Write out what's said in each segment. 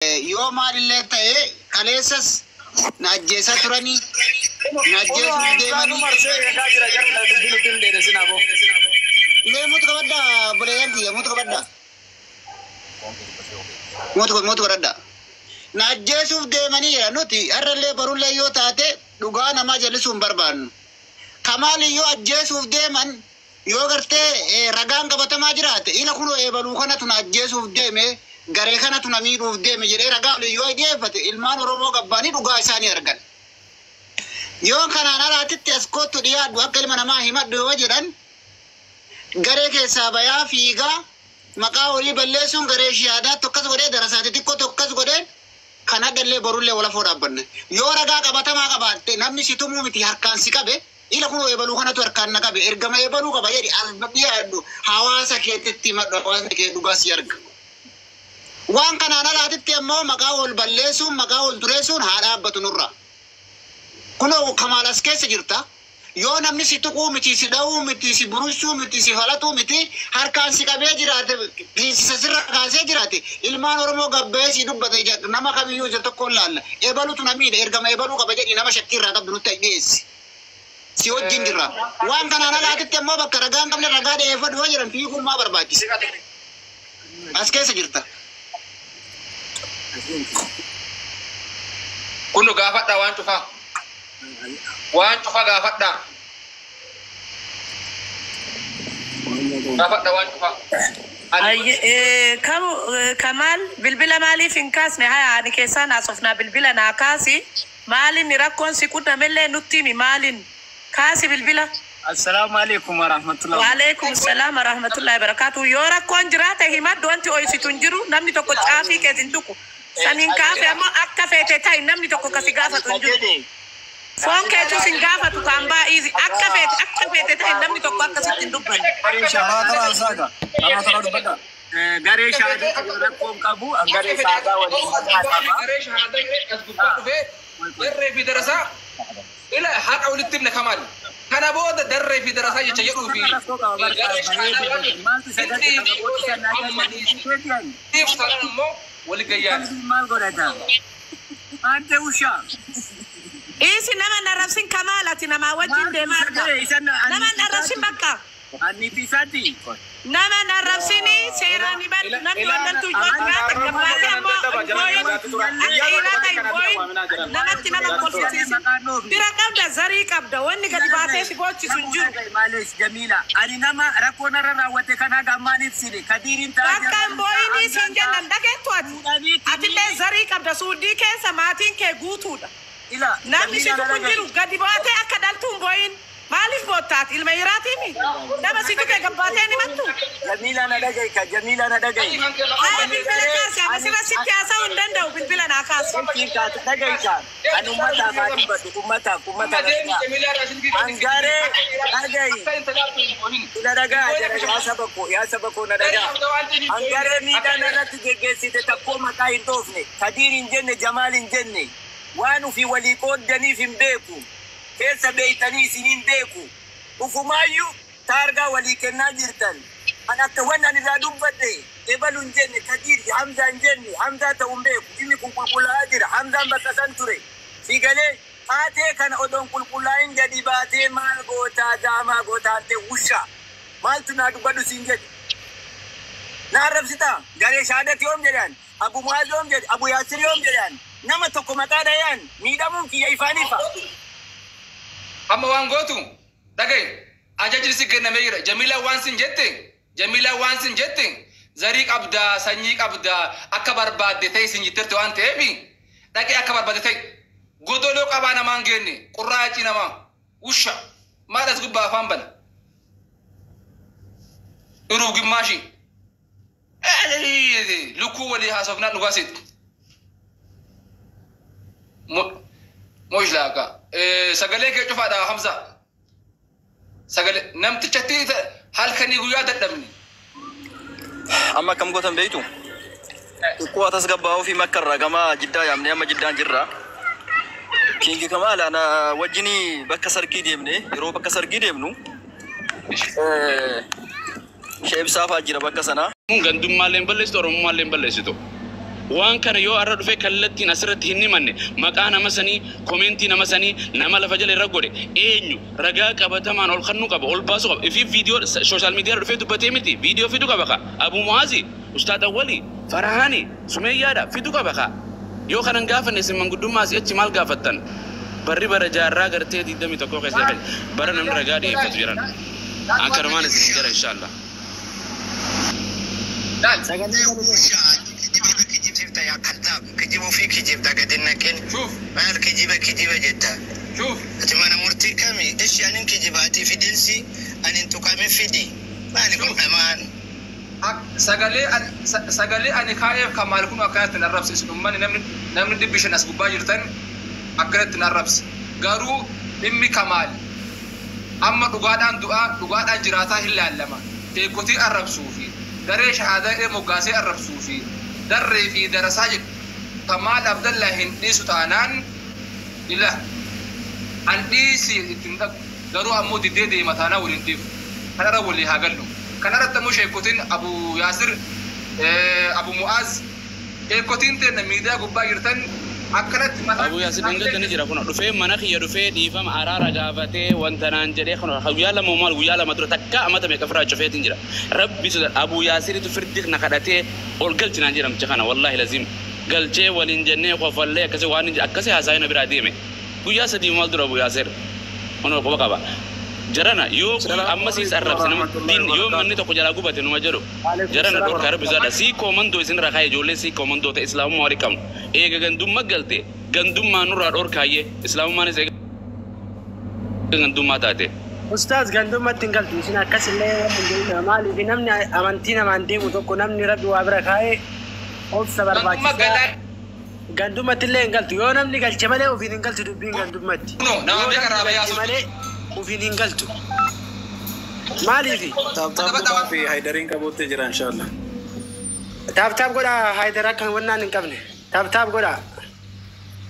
Yoo maalillee ta'e kaleessas na ajjeesaa turanii na ajjeesuuf deemanii. Mee mutu qabaddaa, obboleeyyan kiyya, mutu qabaddaa. Mutu mutu godhadhaa. Na ajjeesuuf deemanii jira. Nuti har'allee barullee yoo taate dhugaa namaa jallisuu hin barbaannu. Kamaali yoo ajjeesuuf deeman, yoo gartee ragaan qabatamaa jiraate, ila kunoo eebaluu kanatu na ajjeesuuf deeme, garee kanatu na miidhuuf deeme jedhee ragaa olii yoo dhiyeeffate, ilmaan Oromoo gabbaanii dhugaa isaanii argan. Yoo kanaan alaatitti as kottu, dhiyaadhu, akka ilma namaa himadhu yoo jedhan, garee keessaa bayaa fiigaa maqaa olii balleessuun, garee shihaadaatti akkas godhee, darasaati xiqqoo tokkas godhee, kan hadhallee borullee walafoo dhaabbanne. Yoo ragaa qabatamaa qabaatte, namni si tumuu miti harkaan si qabe, ila kunoo eebaluu kanatu harkaan na qabe, ergama eebaluu qaba jedhi, as dhiyaadhu, hawaasa keetitti himadhu, hawaasni kee dhugaa si arga. Waan kanaan alaatitti ammoo maqaa wal balleessuun, maqaa wal xureessuun haa dhaabbatu nurra. Kunoo Kamaal as keessa jirta. Yoo namni si tuquu miti, si dha'uu miti, si burushuu miti, si falatuu miti, harkaan si qabee jiraate, sisa sirra kaasee jiraate, ilmaan Oromoo gabbee si dubbata, nama kamiyyuu isa tokkoon laalla. Ebalutu na miidha, ergama ebaluu qaba jedhi, nama shakkii irraa qabdu nutti dhiyeessi. Si wajjin jirra. Waan kanaan alaatitti ammoo bakka ragaa hin qabne ragaa dhiyeeffadhu yoo jedhan fiiguun maa barbaachisa? As keessa jirta. Kun gaafadhaa waan cufaa. Waan cufa gaafadhaa. Gaafadhaa waan cufaa. Kamu Kamaal, bilbila maaliif hin kaasne? Haya, ani keessaan haasofnaa, bilbila naa kaasi. Maalin rakkoon si qunnamellee nutti himi, maalin kaasi bilbila. Assalaamu alaikum warahmatullahi. Waalaikum salaam warahmatullahi wabarakatuh. Yoo rakkoon jiraate himadhu, wanti ho'isitu hin jiru, namni tokko caafii kees hin tuqu. Saniin kaafe ammoo akka feete ta'i, namni tokko kasi gaafatu hin jiru. Foon keetus hin gaafatu kaan baay'ee, akka feete ta'i, namni tokko akkasitti hin dubbanne. Karaa taraa saaga. Karaa taraa dubbadha. Garee shaadaa rakkoon qabu, garee shaadaa waliin maqaa qaba. Garee shahaadaa jedhee as gubbaa dhufee darree fi darasaa ila haqa walitti himne Kamaal. Kana booda darree fi darasaa jecha jedhuu fi garee shahaadaa waan sanan immoo wali gayyaani. Maal godhata? Ante ushaa. Isi nama narrabsin Kamaal, ati namaa wajjin deemaa arga. Nama narrabsin bakka. Anniiti isaati. Nama narrabsini seeraan hibadhu, namni walloltu yoo jiraate gabbaatee ammoo hin booyin, akka dhiiraa ta'e hin booyin, namatti nama kolfisiisin. Bira qabda, zarii qabda, wanni gadi baatee si boochisu hin jiru. Maalees Jamiila, ani nama rakkoo narra raawwate kana gammaan ibsine Kadiiriin ta'a. Bakka hin booyinii siin jennan, dhageettu ati. Atillee zarii qabda, suuddii keessa maatiin kee guutuudha. Ila Namni si tuqu hin jiru, gadi baatee akka dhaltuu hin booyin. Maaliif boottaati? Ilma hiraatiimi? Nama si tuqe gabbaatee ni mattu? Jamiila, na dhaga'i ka, Jamiila, na dhaga'i. Haa, bilbila kaasi, amma sirra sitti haasa'uu hin danda'u, bilbila naa kaasi. Dhaga'i ka, ani ummataaf haa dubbatu, ummataaf, ummataaf. Angaree dhaga'i. Ila dhagaa jira, yaa saba koo, yaa saba koo, na dhagaa. Angaree miidhaan irratti geggeessite takkoo maqaa hin dhoofne, Kadiir hin jenne, Jamaal hin jenne, waan ufii walii qooddaniif hin beeku. Keessa beeytanii isin hin beeku. Ufumaayyuu taargaa walii kennaa jirtan. An akka wanni ani irraa dubbadhe ebalu hin jenne, Kadiir Hamzaa hin jenne, Hamzaa ta'uu hin beeku. Inni kun qulqullaa'aa jira. Hamzaan bakka san ture. Si galee taatee kana odoon qulqullaa'in gadi baatee maal gootaa, jaamaa gootaa ta'e wushaa. Maaltu naa dubbadhu siin jedhe. Na arrabsitaa, garee shaadati yoom jedhan, Abu Mu'aaz yoom jedhe, Abu Yaasir yoom jedhan, nama tokko maqaa dhayaan miidhamuun kiyya ifaan ifa. Amma waan gootu dhaga'i, ajajni si kennamee jira. Jamiilaa waan sin jette, Jamiilaa waan sin jette, zarii qabdaa, sanyii qabdaa, akka barbaadde ta'e sin jetteerti waan ta'eef, dhaqee akka barbaadde ta'e. Godoloo qabaa namaan geenne qurraacii namaa usha maal as gubbaa afaan bana. Uruu gimmaashi lukkuu walii haasofnaan dhugaa seetu. Moosh laaka. Sagalee kee cufaadha, Hamza. Sagalee namtichatti halkanii guyyaa dadhabni. Amma akkam gootan beektu? Xiqqoo tasgabbaa'uu fi makka irraa gama Jiddaa yaamnee amma Jiddaan jirra. Kingi Kamaal ana wajjini bakka sargii deemne, yeroo bakka sargii deemnu Sheebsaa fa'aa jira bakka sanaa. Gandummaallee hin balleessitu, Oromummaallee hin balleessitu. Waan kana yoo arra dhufe kallattiin asirratti hin himanne, maqaa nama sanii, komentii nama sanii, nama lafa jala irra godhe eenyu ragaa qabatamaan ol kannuu qaba, ol baasuu qaba. Ifi viidiyoo social media dhufee dubbatee miti, viidiyoo fidu qaba ka Abu Muazi, Ustaad Awwali, Farahani, Sumeeyyaadha fidu qaba ka. Yoo kanan gaafanne isin manguddummaa asii achi maal gaafattan? Barri bara jaarraa gartee 21 keessa jira, bara namni ragaa dhiyeeffatu jiran. An kanumaan isin hin jira inshaallah. Sagalee Kijiba kijibsiifta yaa kallaab, kijiba ofii kijibta gadi naqin. Shuuf. Maal kijiba kijiba jetta? Shuuf. Ati mana murtii kami? Ishi anin kijibaatii fidinsi anin tuqame fidi. Maali kun dhamaan? Sagalee ani kaa'eef Kamaal kun akkanatti hin arrabse. Isin uummanni namni 500 as gubbaa jirtan akkanatti hin arrabse. Garuu dhimmi Kamaal amma dhugaadhaan du'aa dhugaadhaan jiraataa hin laallama. Sheekotii arrabsuu fi daree shahaadaa jedhee moggaasee arrabsuu fi darree fi darasaa jedhu Kamaal Abdallaa hin dhiisu taanaan ila an dhiisi ittiin dhaqu, garuu ammoo didee deema taanaan waliin dhiifu. Kanarra walii haa gallu. Kanarratti ammoo sheekotiin Abu Yaasir, Abu Mu'aaz, sheekotiin teenna miidiyaa gubbaa jirtan akkanatti mataa Abu Yaasir dhangaltani jira kun dhufee mana kiyya dhufee dhiifama araara gaafatee wanta naan jedhee kun guyyaa 2 maal guyyaa 2 dura takka amata meeqa firaa cufeetiin jira. Rabbi soda Abu Yaasiritu firdi na kadhatee ol galchi naan jedhamcha kana, wallahi lazim galchee waliin jennee kofallee akkasii waan akkasii haasa'ee na biraa deeme. Guyyaa 3 maal dura Abu Yaasir kun quba qaba. Jarana yoo amma siis arrabse nama diin yoo manni tokko jalaa gubate numa jedhu jarana dhorkaa rabbi sodaadha. Sii koomandoo isin irraa kaa'e, ijoollee sii koomandoo ta'e islaamummaa walii qabnu. Eega gandummaa galte gandummaa nurraa dhorkaayyee, islaamummaanis eega gandummaa taate. Ustaaz, gandummaatti hin galtu isin akkasillee waan hin jedhina. Maaliif namni amantii namaan deemu tokko, namni rabbi waa bira kaa'ee obsa Gandummaa barbaachisaa. galaa. Gandummatti illee hin galtu, yoo namni galche malee ofiin hin galtu dubbiin gandummatti. No, nama Yoo beeka namni irraa galche bayyaa malee ofiin hin galtu. Maaliifi? Tap tap godhaa fi Haydariin qabuutti jira inshallah. Tap tap godhaa, Haydar akka wannaan hin qabne. Tap tap godhaa.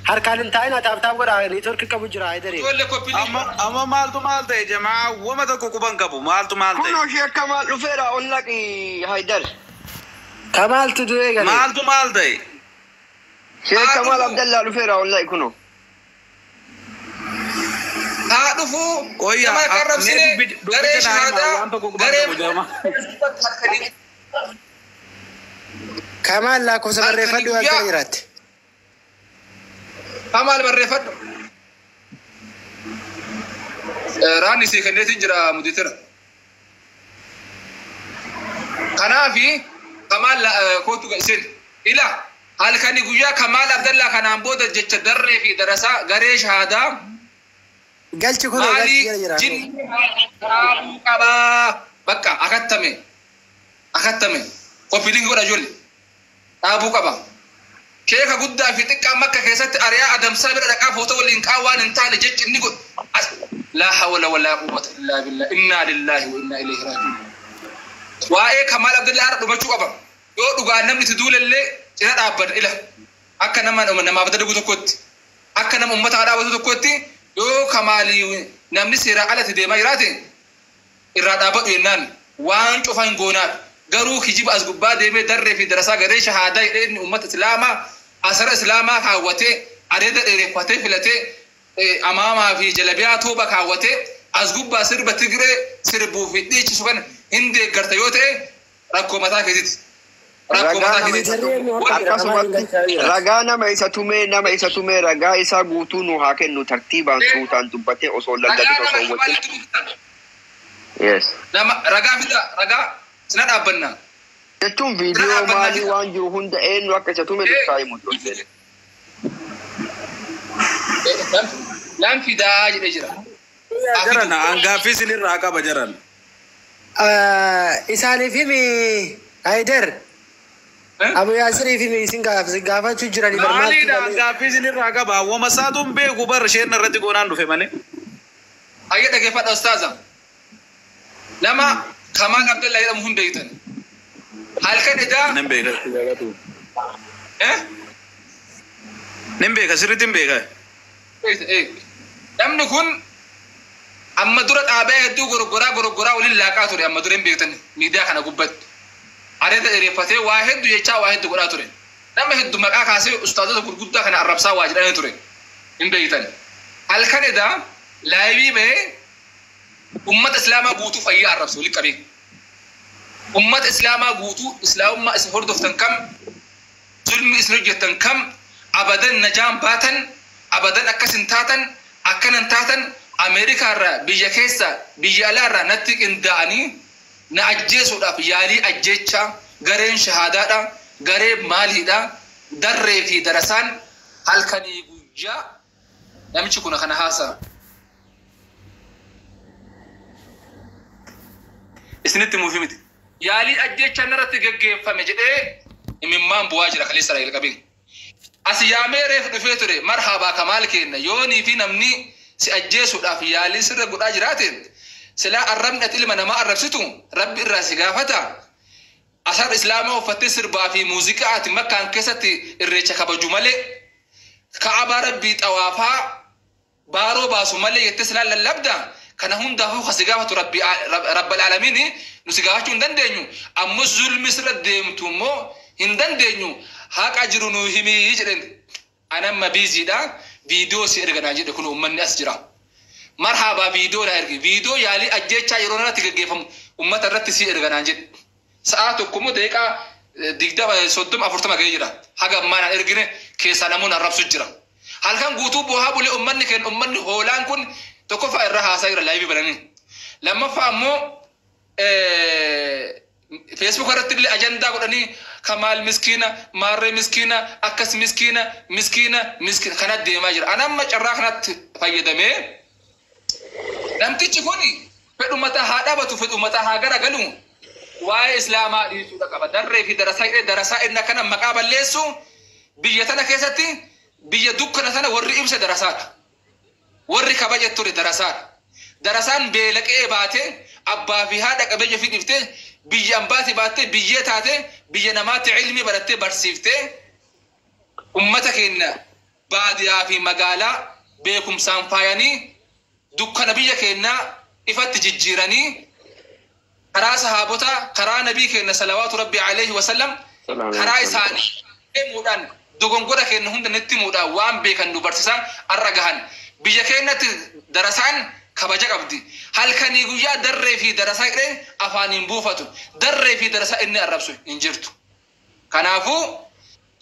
Harkaan hin taa'ina, tap tap godhaa, network qabu jira Haydariin. Ijoollee koppilii. Amma maaltu maal ta'e jamaa? Wama tokko quban qabu, maaltu maal ta'e? Kunoo ishee akka maal dhufeera ol naqi Haydar. Kamaaltu du'ee gale. Maaltu maal ta'e? Ishee Kamaal Abdallaa dhufeera ol naqi kunoo. Haa dhufuu. Qoyya, Nama akka arrabsine mee dubbi garee jedhaa himaa, shahaadaa waan tokko quban garee qabu jamaa. Kamaal lakkoofsa barreeffadhu waan guyyaa. jira jiraatte. Kamaal barreeffadhu. Raanni sii kenneetiin jira muditira. Kanaafi Kamaal kootu isin ila halkani guyyaa Kamaal Abdallaa kanaan booda jecha darree fi darasaa garee shahaadaa Galchi kunoo galchi maalii jira jira. jinni dhaabuu qabaa, bakka akattame akattame koppiliin godha ijoollee dhaabuu qaba. Sheeka guddaa fi xiqqaa Makka keessatti ariyaa adamsaa bira dhaqaa footoo waliin qaa waan hin taane jechi inni godhu. Laa hawla walaa quwwata illaa billah, innaa lillaahi wa innaa ilayhi raaji'uun. Waa'ee Kamaal Abdallaa har'a dhumachuu qaba. Yoo dhugaan namni itti duulellee cina dhaabbata ila. Akka nama namaaf dalagu tokkotti, akka nama uummata dhaabatu tokkotti, yoo Kamaalii namni seeraa alatti deemaa jiraate irraa dhaabbatu jennaan waan cufa hin goonaaf. Garuu kijiba as gubbaa deemee darree fi darasaa garee shahaadaa jedhee inni uummata islaamaa asara islaamaa kaawwatee areeda dheereffatee filatee amaamaa fi jalabiyaa tooba kaawwatee as gubbaa sirba Tigree sirbuu fi dhiichisu kana hin deeggarta yoo ta'e rakkoo mataa keetiiti. Rakkoo mataa keetiiti. Akkasumatti ragaa nama isa tumee ragaa isaa guutuu nu haa kennu, tartiibaan suutaan dubbatee osoo lallabin osoo wajjin. Yes. Nama ragaa fida, ragaa sina dhaabbanna. Jechuun viidiyoo maalii waan jiru hunda eenyu akka isa tume dursaa himu dursee. Nan fidaa jedhee jira. Jaran hangaaffii isinirraa qaba jaran. Isaaniif himi Haydar. Abu Yaasiriif himi, isin gaafachuu jirani. Maaliidha, hangaaffii isinirraa qaba? Wama isaatuun beeku bar, isheen irratti goonaan dhufe malee. Hayyee, dhaggeeffadha ustaaza. Nama Kamaal Abdallaa jedhamu hin beektan. Halkan edaa. Nan beeka. Nan beeka, sirriitti hin beeka. Namni kun amma dura dhaabee hedduu gorgoraa gorgoraa waliin laaqaa ture, amma dura hin beektan miidiyaa kana gubbatti. Areeda dheereffatee waa hedduu jechaa waa hedduu godhaa ture. Nama hedduu maqaa kaasee ustaazota gurguddaa kana arrabsaa waa jedhanii ture. Hin beeytan. Halkan edaa live bahee ummata islaamaa guutuu fayyaa arrabse walitti qabee. Ummata islaamaa guutuu, islaamummaa isin hordoftan kam, zulmi isin hojjettan kam, abadan najaan baatan, abadan akkas hin taatan, akkanan taatan, Ameerikaarraa, biyya keessa, biyya alaarraa natti qindaa'anii na ajjeesuudhaaf yaalii ajjeechaa gareen shahaadaadha, garee maaliidha, darree fi darasaan halkanii guyyaa namichi kun kana haasa'a. Isinitti himuufi miti. Yaalii ajjeechaa narratti geggeeffame jedhee imimmaan bu'aa jira kaleessa irraa jalqabee. As yaamee reef dhufee ture, marhaabaa kamaal kenna yoonii fi namni si ajjeesuudhaaf yaalii sirra godhaa jiraate silaa arrabni ati ilma namaa arrabsitu rabbi irraa si gaafata. Asar islaamaa uffattee sirbaa fi muuziqaa ati makkaan keessatti irreecha kabaju malee, ka'abaa rabbii xawaafaa baaroo baasu malee jettee silaa lallabda. Kana hundaafuu ka si gaafatu rabbi rabbal aalamiin, nu si gaafachuu hin dandeenyu. Ammoo zulmi sirra deemtu immoo hin dandeenyu, haqa jiru nu himii jedheen. Anamma busy dha, viidiyoo si erga naan jedhe. Kun uummanni as jira. Marhaabaa, viidiyoo na ergi, viidiyoo yaalii ajjeechaa yeroo irratti gaggeeffamu uummata irratti si erga naan jedhe. Sa'aa tokko immoo daqiiqaa 20, 30, 40 gahee jira. Haga ammaa naan ergine. Keessaa namoonni arrabsu jira. Halkan guutuu boohaa bulee uummanni keenya, uummanni hoolaan kun tokkoffaa irra haasaa jira live bananii. Lammaffaa ammoo Facebook irratti illee ajandaa godhanii Kamaal miskiina, maarree miskiina, akkas miskiina, miskiina, miskiina kana deemaa jira. Ani amma carraa kanatti fayyadamee namtichi kun fedhu mataa haa dhabatu, fedhu mataa haa garagalu, waa'ee islaamaa dhiisuudha qaba. Darree fi darasaa jedhee darasaa inni akkana maqaa balleessu, biyya tana keessatti biyya dukkana tana warri ibse darasaadha. Warri kabaja ture darasaadha. Darasaan beelaqee baatee abbaa fi haadha qabeenya fi dhiftee biyya ambaati baattee biyyee taate biyya namaatti ilmi barattee barsiiftee ummata keenya baadiyaa fi magaalaa beekumsaan faayanii dukkana biyya keenyaa ifatti jijjiiranii karaa sahaabota, karaa nabii keenya salawaatu rabbi alayhi wasallam, karaa isaanii deemuudhaan dogongora keenya hunda nutti himuudhaan waan beekan nu barsiisaa har'a gahan. Biyya keenyatti darasaan kabaja qabdi. Halkanii guyyaa darree fi darasaa jedhee afaaniin buufatu. Darree fi darasaa inni arrabsu hin jirtu. Kanaafuu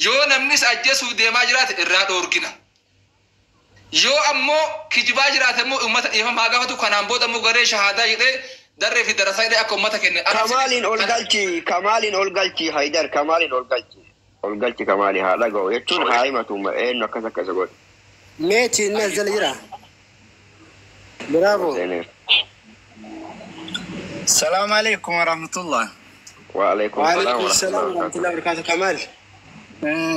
yoo namni isa ajjeesuuf deemaa jiraate irraa dhoorgina. Yoo ammoo kijibaa jiraate immoo uummata dhiifama haa gaafatu. Kanaan booda immoo garee shahaadaa jedhee, darree fi darasaa jedhee akka uummata keenya Kamaaliin ol galchi, Kamaaliin ol galchi, Haydar, Kamaaliin ol galchi. Ol galchi Kamaali haa dhaga'u jechuun haa himatu eenyu akkas akkas godhe. Meeti inni as jala jira. Bravo. السلام عليكم ورحمة الله. وعليكم السلام وعليكم السلام ورحمة ورحمة الله وبركاته Kamaal.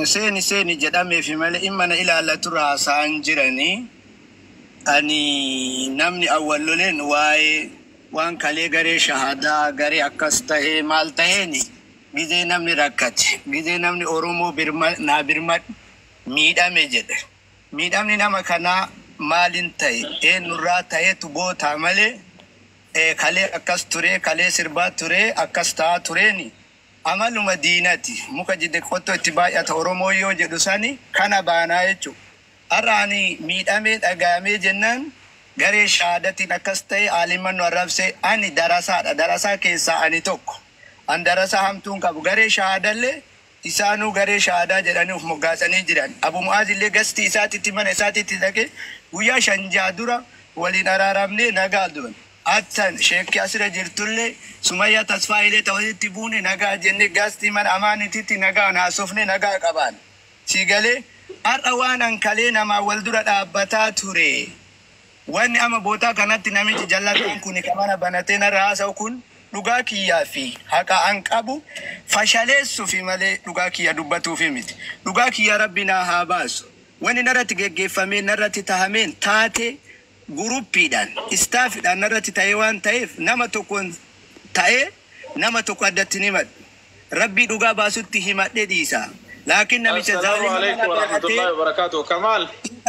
Seeni seeni jedhameefi malee dhimma na ilaallatu haasa'an jiranii. Ani namni awwalloleen waa'ee waan kalee garee shahadaa garee akkas tahee maal taheeni, gizee namni rakkate, gizee namni Oromoo birma naa birmadhu miidhame jedhe. Miidhamni nama kanaa maalin ta'e, eenyurraa ta'etu bootaa malee kalee akkas ture, kalee sirbaa ture, akkas ta'aa tureeni amaluma diinati muka jide qottoo itti baay'ata Oromoo yoo jedhu sani kana baanaa jechuudha. Har'a ani miidhamee dhagaamee jennaan garee shahaadatiin akkas ta'e aaliman nu arrabse. Ani darasaadha, darasaa keessaa ani tokko. An darasaa hamtuun qabu, garee shahaadallee isaanuu garee shahaadaa jedhanii of moggaasanii jiran. Abu Mu'aaz illee gastii isaatitti mana isaatitti dhaqee guyyaa 5, 6 dura waliin araaramnee nagaa duran. Attan sheekki asirra jirtullee Sumayyaa Tasfaayilee ta'utti buune nagaa jennee gastii mana amaanititti nagaan haasofne nagaa qabaan. Si galee har'a waan an kalee namaa wal dura dhaabbataa ture. Wanni amma bootaa kanatti namichi jallataan kun kan mana banatee narra haasa'u kun dhugaa kiyyaa fi haqa an qabu fashaleessuufi malee dhugaa kiyya dubbatuufi miti. Dhugaa kiyya rabbi naa haa baasu. Wanni narratti geggeeffamee narratti tahameen taate guruppiidhaan istaafiidhaan narratti ta'ee waan ta'eef nama tokkoon ta'ee nama tokko addatti ni himadhu. Rabbii dhugaa baasutti himadhee dhiisa. Laakiin namicha السلام zaalima mana عليكم ورحمة banatee الله وبركاته. Kamaal.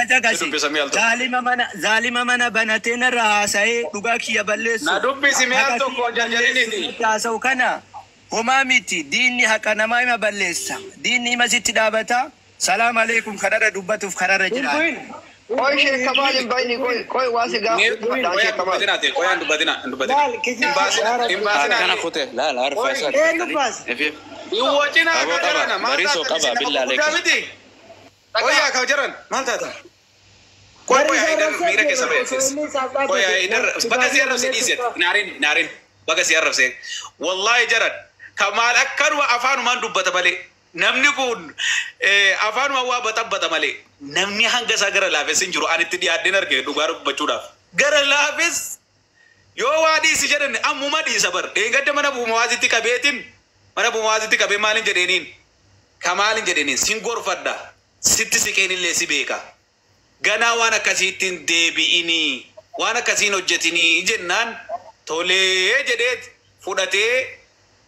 Caqasi. Dubbisa mi'al tokko. Zaalima mana banatee narra haasa'ee dhugaa kiyya balleessu. Na dubbisi mi'al Haqa tokko kiyya jarjariniti. balleessu haasa'u kana Homaa miti, diinni haqa namaa hima balleessa. Diinni hima sitti dhaabata. Salaam aleekum kararra dubbatuuf kararra jiraata. Qoy Sheek Kamaal hin bayni, qoy qoy waa si gaafadhaa Sheek Kamaal. Qoyaan dubbatina, hin dubbatina. Hin baasina, hin baasina. Akkana kute laal harfa isaa. Eenyu baase? Efiif. Hin wacina Aboo akka qaba, jarana. Maal bariisoo taatan qaba, isin nama billaa guddaa leekum. miti? Qoy yaa jaran maal taatan? Qoy qoy Haidar miira keessa ba'e. Qoy Haidar baga si arrabse dhiise. Naarin naarin baga si arrabse. Wallaahi jaran Kamaal akkanuma afaanumaan dubbata malee namni kun afaanumaan waa baxabbata malee namni hanga isaa gara laafes hin jiru, ani itti dhiyaadheen arge dhugaa dubbachuudhaaf. Gara laafes yoo waa dhiisi jedhan ammuma dhiisa bar. Dheengadda mana buumawaasitti qabeetiin, mana buumawaasitti qabee maalin jedheeniin? Kamaalin jedheeniin sin gorfadha, sitti siqeen illee si beeka. Ganaa waan akkasiitti hin deebi'inii, waan akkasiin hojjetinii jennaan tolee jedheet fudhatee,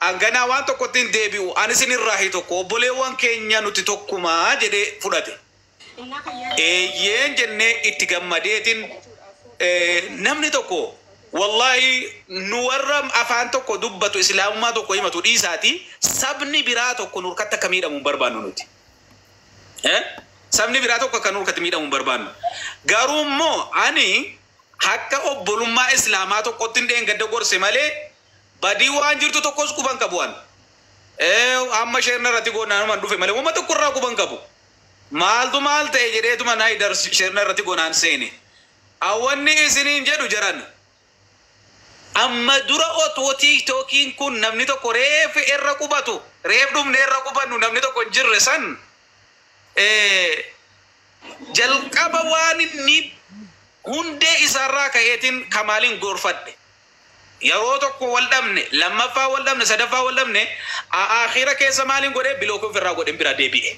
an ganaa waan tokkotti hin deebi'u, ani isin irraa hi tokko, obboleewwan keenya nuti tokkumaa jedhee fudhate. Eeyyeen jennee itti gammadeetiin, namni tokko wallaahi nu warra afaan tokko dubbatu, islaamummaa tokko himatu dhiisaati, sabni biraa tokko nurkatti akka miidhamu hin barbaannu nuti. Sabni biraa tokko akka nurkatti miidhamu hin barbaannu. Garuu immoo ani akka obbolummaa islaamaa tokkotti hin dheengadda gorse malee badii waan jirtu tokkos quban qabu an. Amma sheerna irratti goonaanumaan dhufe malee wama tokko irraa quban qabu. Maaltu maal ta'e jedheetuma naa dar sheerna irratti goonaan seene. Awwanni isiniin jedhu jaran. Amma dura otoo tiiktookiin kun namni tokko reef irra qubatu, reef dhumne irra qubannu, namni tokko hin jirre san, jalqaba waan inni hundee isaarraa ka'eetiin Kamaaliin gorfadhe. Yeroo tokko wal dhabne, lammaffaa wal dhabne, sadaffaa wal dhabne, aakhira keessa maaliin godhee block ofirraa godheen biraa deebi'e.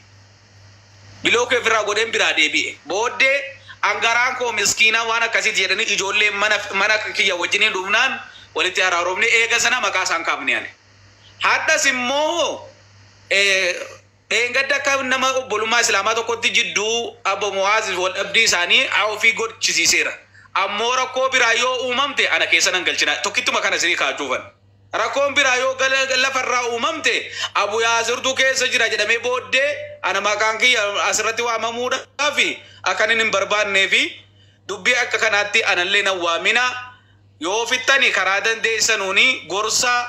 Block ofirraa godheen biraa deebi'e. Booddee angaraan koo miskiinaa waan akkasiiti jedhanii ijoollee mana mana kiyya wajjiniin dhufnaan walitti araarofne, eega sana maqaa isaan kaafne ani. Hadhas immoo dheengadda akka nama obbolummaa islaamaa tokkotti jidduu Abbo Mu'aaz wal dhabdii isaanii ofii gochisiiseera. Ammoo rakkoo biraa yoo uumamte ana keessa nan galchina. Tokkittuma kana isinii kaachuufan. Rakkoon biraa yoo lafarraa uumamte Abu Yaasirtu keessa jira jedhamee booddee ana maqaan kiyya asirratti waamamuudhaaf akka inni hin barbaannee fi dubbii akka kanaatti anallee nan waamina. Yoo fittani karaa dandeessanuuni gorsa,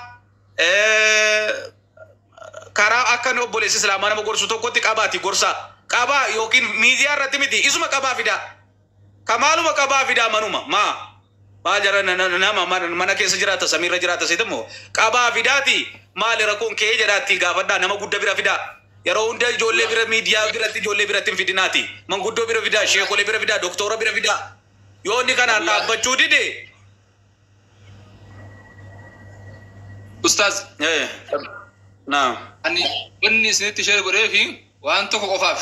karaa akka inni obboleessi islaamaa nama gorsu tokkotti qabaati gorsa qabaa, yookiin miidiyaa irratti miti, isuma qabaa fidaa. Kamaaluma qabaa fidaa manuma maa maal jara nama mana keessa jiraata, samiirra jiraata seetamoo, qabaa fidaati maali rakkoon kee jedhaatti gaafadhaa, nama guddaa bira fidaa. Yeroo hunda ijoollee bira, miidiyaa biratti, ijoollee biratti hin fidinaati. Manguddoo bira fidaa, sheekolee bira fidaa, doktora bira fidaa. Yoo inni kanaan dhaabbachuu dide. Ustaaz. Naam. Ani wanni isinitti ishee godhee fi waan tokko qofaaf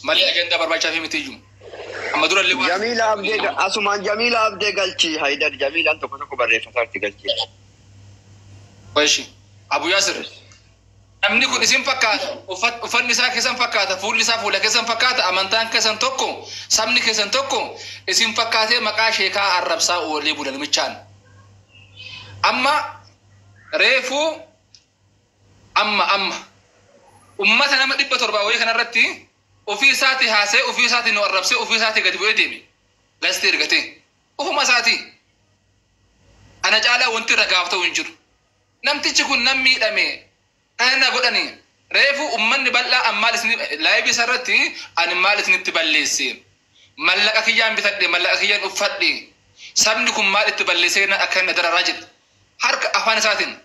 malee ajandaa barbaachisaa fi miti iyyuu. Amma dura illee waan. Jamiila Abdee, asumaan Jamiila Abdee galchi Haidar, Jamiilaan tokko tokko barreeffataatti galchi. Washi. Abu Yaasir. Namni kun isin fakkaata. Uffanni isaa keessan fakkaata. Fuulli isaa fuula keessan fakkaata. Amantaan keessan tokko. Sabni keessan tokko. Isin fakkaatee maqaa sheekaa arrabsaa oolee bula namichaan. Amma reefuu amma ummata nama 700 wayii kanarratti ofii isaatii haasee, ofii isaatii nu arrabsee, ofii isaatii gadi bu'ee deeme. Gastee ergatee. Ofuma isaatii. Ana caalaa wanti irra gaaf ta'u hin jiru. Namtichi kun nam miidhame. Kana na godhani. Reefu ummanni bal'aa ammaal isin live isarratti ani maal isinitti balleesse? Mallaqa kiyyaan bitadhe, mallaqa kiyyaan uffadhe. Sabni kun maal itti balleessee akka inni dararaa jedhe. Harka afaan isaatiin.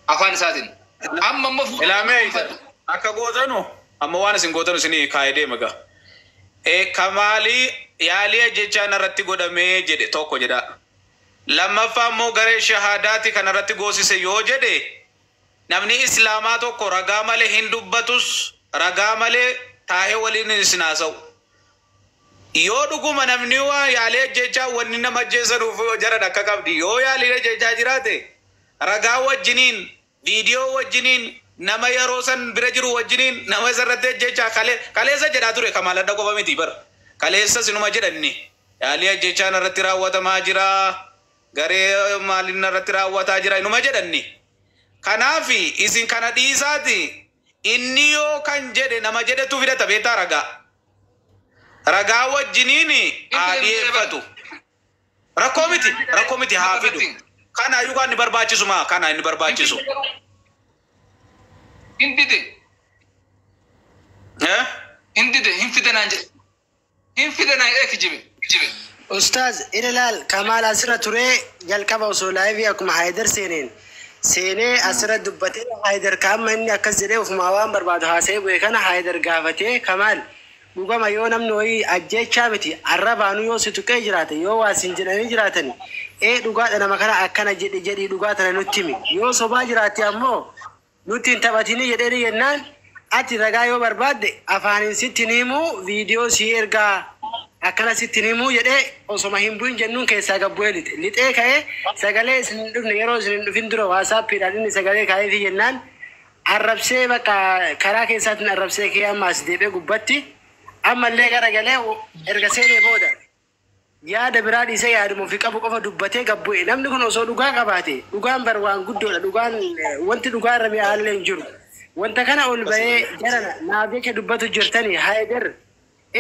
Afaan isaatiin. Amma immoo fuula. Ilaamee akka gootanu, amma waan isin gootanu isinii kaayee deema gaa. Kamaalii yaalii ajjechaan irratti godhamee jedhe tokko jedha. Lammaffaa immoo garee shahaadaati kanarratti goosise yoo jedhe, namni islaamaa tokko ragaa malee hin dubbatus, ragaa malee taa'ee waliin isin haasa'u. Yoo dhuguma namni waa yaalii ajjechaa, wanni nama ajjeesanuuf jaran akka qabdi, yoo yaalii ajjechaa jiraate ragaa wajjiniin, viidiyoo wajjiniin, nama yeroo san bira jiru wajjiniin, nama isarratti ajjechaa kaleessa jedhaa ture Kamaal adda qofa miti bara. Kaleessa sinuma jedhanni yaalii ajjechaan irratti raawwatamaa jira, garee maaliin irratti raawwataa jira inuma jedhanni. Kanaaf isin kana dhiisaati inni yoo kan jedhe nama jedhetu fidata beektaa ragaa. Ragaa wajjiniin haa dhiyeeffatu. Rakkoo miti haa fidu. Kanaayyuu kan inni barbaachisu maa kana inni barbaachisu. Hin dide. Hin dide hin fidanaan jedhe. Hin fidanaan jedhe kijibe. Kijibe. Ustaaz ilaal Kamaal asirra turee jalqaba osoo laayivii akkuma Haayidar seeneen seenee asirra dubbatee Haayidar kaamma inni akkas jedhee ofumaa waan barbaadu haasa'ee bu'e kana Haayidar gaafatee Kamaal dhugama yoo namni wayii ajjeechaa miti arrabaanuu yoo si tuqee jiraate yoo waa sin jedhanii jiraatan ee dhugaadha nama kana akkana jedhi jedhii dhugaa tana nutti himi yoo sobaa jiraatte ammoo nutti hin taphatinii jedhee jennaan ati ragaa yoo barbaadde afaaniin sitti hin himuu viidiyoo sii ergaa akkana sitti hin himuu jedhee osoma hin bu'in jennuun keessaa gabbu'ee lixe lixee ka'ee sagalee isin hin dhufne yeroo isin hin dhufin dura waasaappiidhaan inni sagalee ka'eefi jennaan arrabsee bakka karaa keessaatiin arrabsee ka'ee amma as deebi'ee gubbatti ammallee garagalee erga seenee booda yaada biraa dhiisee yaaduma ofii qabu qofa dubbatee gabbu'e namni kun osoo dhugaa qabaate dhugaan bar waan guddoodha dhugaan wanti dhugaa irra mi'aallee hin jiru wanta kana ol ba'ee jarana naaf jecha dubbatu jirtanii Haayidar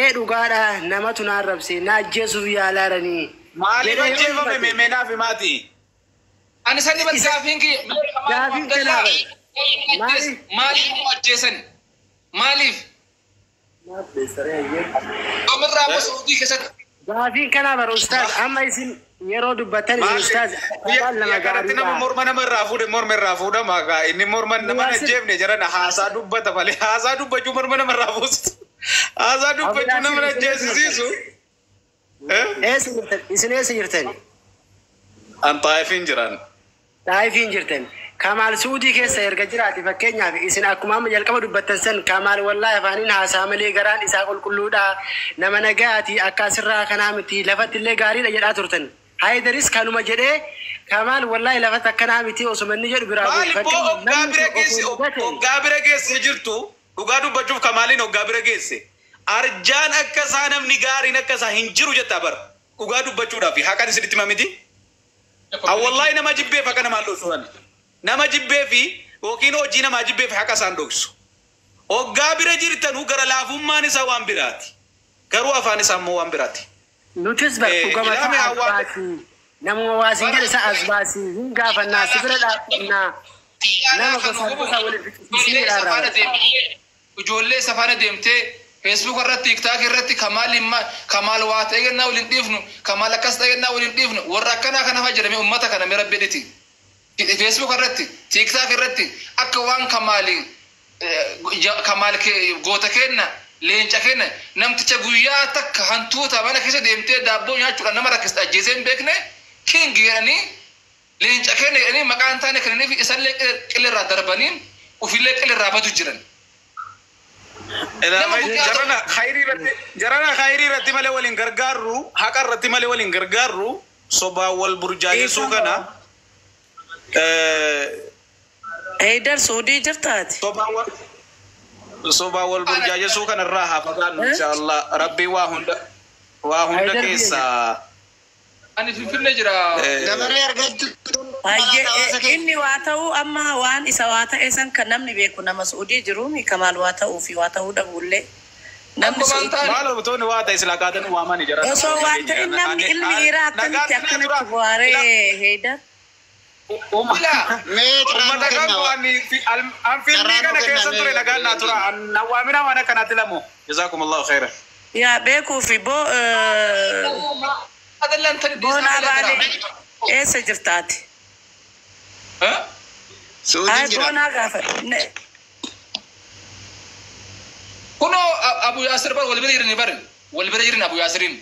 ee dhugaadha namatu na arrabse na ajjeesuuf yaalaaranii. Maaliif ajjeefame meemee naaf himaati? Ani sani bar gaafiin kiyya. Gaafiin kanaa bar. Maaliif ajjeesan? Maaliif? Amirraa amma Saudii keessatti. Gaafiin kanaa bar ustaaz amma isin yeroo dubbattan isin ustaaz afaan lama Biyya kanatti nama gaariidha. morma nama irraa fuudhe morma irraa fuudhama gaa inni morma nama hin ajjeefne jedhan haasaa dubbata malee haasaa dubbachuu morma nama irraa fuusisu. Haasaa dubbachuu nama hin ajjeesisiisu. Eessa jirtan? Isin eessa jirtan? An xaayifiin jiran. Xaayifiin jirtan. Kamaal Suudii keessa erga jiraate fakkeenyaaf isin akkuma amma jalqaba dubbattan san Kamaal wallaahi afaaniin haasaa malee garaan isaa qulqulluudha nama nagaati akka asirraa kanaa miti lafatti illee gaariidha jedhaa turtan. Haayidaris kanuma jedhee Kamaal wallaahi lafatti akkanaa miti osuma inni jedhu biraa bu'e. Maaliif boo hoggaa bira geesse hoggaa bira geesse jirtu dhugaa dubbachuuf Kamaaliin hoggaa bira geesse. Arjaan akka isaa namni gaariin akka isaa hin jiru jettaa bara dhugaa dubbachuudhaaf haqan isinitti hima miti. Wallahi nama jibbeef akka namaan dhoksuudhaan. Nama jibbee fi yookiin hojii namaa jibbee fi haqa isaan dhoksu. Hoggaa bira jirtanuu gara laafummaan isaa waan biraati. Garuu afaan isaa immoo waan biraati. Nutis bar dhugama Ilaame isaa as hawaa- baasii. Namuma waasiin jedhe isa as baasii. Hin gaafannaa si bira dhaabbannaa. Nama gosa gosa waliin fiqisiisii jedhaa Ijoollee isa faana deemtee Facebook irratti TikTok irratti Kamaal himma Kamaal waa ta'e gennaa waliin dhiifnu Kamaal akkas ta'e gennaa waliin dhiifnu warra akkanaa kana fa'a jedhamee uummata kana mira bedhiti. Facebook irratti TikTok irratti akka waan Kamaali Kamaal goota kenna leenca kenna namticha guyyaa takka hantuuta mana keessa deemtee daabboo nyaachuudhaan nama rakkista ajjeesee hin beekne king jedhanii leenca kenna jedhanii maqaan taane kennaniif isallee qilirraa darbaniin ofillee qilirraa badu jiran. Jarana khayrii irratti malee waliin gargaarru haqa irratti malee waliin gargaarru sobaa wal burjaajesuu kana. Haydar Suudii jirtaati. Sobaa wal burjaajesuu kanarraa haa fagaannu inshaallah rabbii waa hunda keessaa. Ani Finfinnee jira. Dabaree argachuu Hayyee inni waa ta'uu amma waan isa waa ta'e san kan namni beeku nama Suudii jiru Kamaal waa ta'uu fi waa ta'uu dhabuullee. Namni Suudii. Maal obtoonni waa ta'e silaa kaatanii waamanii jira. Osoo waa ta'e namni ilmi dhiiraa akkamitti akkanatti bu'aaree Haydar. Uummata kan an filmii kana keessa ture nagaan naa tura. Nawaamina waan akkanaatti lamu. Jazaakumullahu khairan. Yaa beekuu fi boo boonaa baalee eessa jirtaati? Suudiin jira. Boonaa gaafa. Kunoo Abu Yaasir bar wal bira jirani bari wal bira jiran Abu Yaasiriin.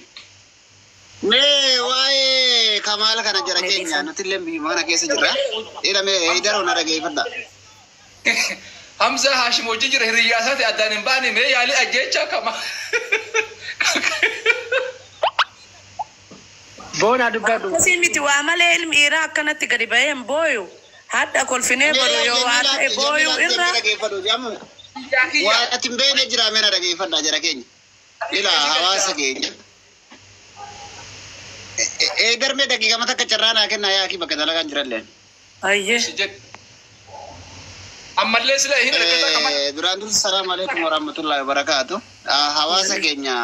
Mee waa'ee Kamaala kana jara keenya nuti illee biyya kana keessa jirra. Dhiira mee Hayidaroo na dhageeffadha. Hamza Hashim wajjin jira hiriyyaa isaati addaan hin baane mee yaalii ajjeechaa kama. Boonaa dubbadhu. Akkasii miti waa malee ilmi dhiiraa akkanatti gadi ba'ee hin booyu. Hadda kolfinee boru yoo waa ta'e booyu irra. Waa ati hin beekne jira mee na dhageeffadha jara keenya. Ila hawaasa keenya. Darmee daqiiqama takka carraa naa kennaa yaakii bakka dalagaan jiralleen. Ayyee. Ammallee sila hin rakkata Kamal. Duraan dursa salaamu alaikum warahmatullahi wabarakaatu. Hawaasa keenya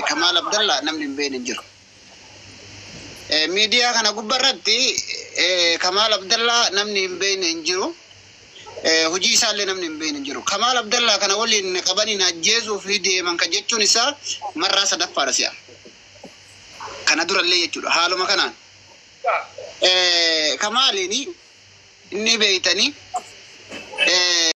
Kamaal Abdallaa namni hin beekne hin jiru. Miidiyaa kana gubbarratti Kamaal Abdallaa namni hin beekne hin jiru. Hojii isaallee namni hin beekne hin jiru. Kamaal Abdallaa kana waliin qabaniin ajjeesuu fi deeman kan jechuun isaa marraa sadaffaadha si'a. Kana durallee jechuudha. Haaluma kanaan. Kamaaliin inni beeytanii